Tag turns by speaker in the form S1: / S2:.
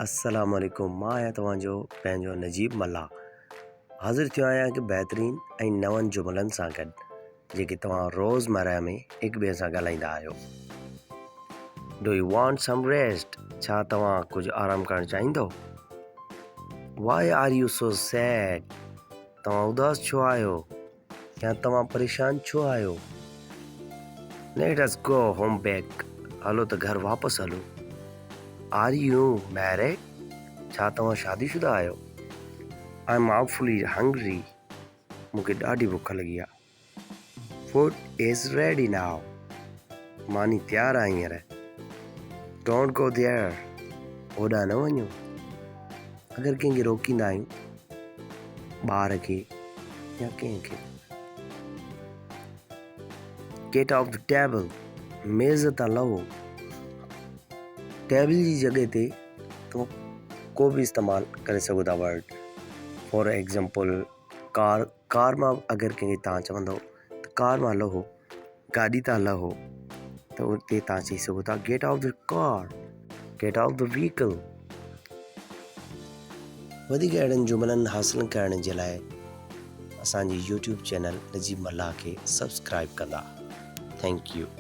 S1: السلام عليڪم مان آهيان توهان جو پنهنجو نجيب ملاح حاضر ٿيو آهيان هڪ بهترين ۽ نون جملن سان گڏ جيڪي توهان روز مره ۾ هڪ ٻئي سان ڳالهائيندا آهيو do you want some rest ڇا توهان ڪجهه آرام ڪرڻ چاهيندو why are you so sad توهان اداس ڇو آهيو يا توهان پريشان ڇو آهيو؟ Let us go home back هلو ته گهر واپس هلون. آر يو ميريڊ ڇا توهان شادي شده آهيو؟ I am آوفلي هنگري مون کي ڏاڍي بک لڳي آهي. فوڊ از ريڊي now ماني تيار آهي هينئر. Don't go there هوڏانهن نه وڃو. اگر ڪنهن کي روڪيندا آهيون ٻار کي يا ڪنهن کي گيٽ آف the table ميز تان لهو ٽيبل جي جڳهه تي تو ڪو به استعمال ڪري سگهو ٿا ورڊ فار ايگزامپل ڪار ڪار مان اگر ڪنهن کي تان چوندو ته ڪار مان لهو گاڏي تان لهو ته اتي تان چئي سگهو ٿا get off the car get off the vehicle وڌيڪ اهڙن جملن حاصل ڪرڻ جي لاء اسان جي يوٽيوب چينل نجيب ملاح کي سبسڪرائب ڪندا thank you.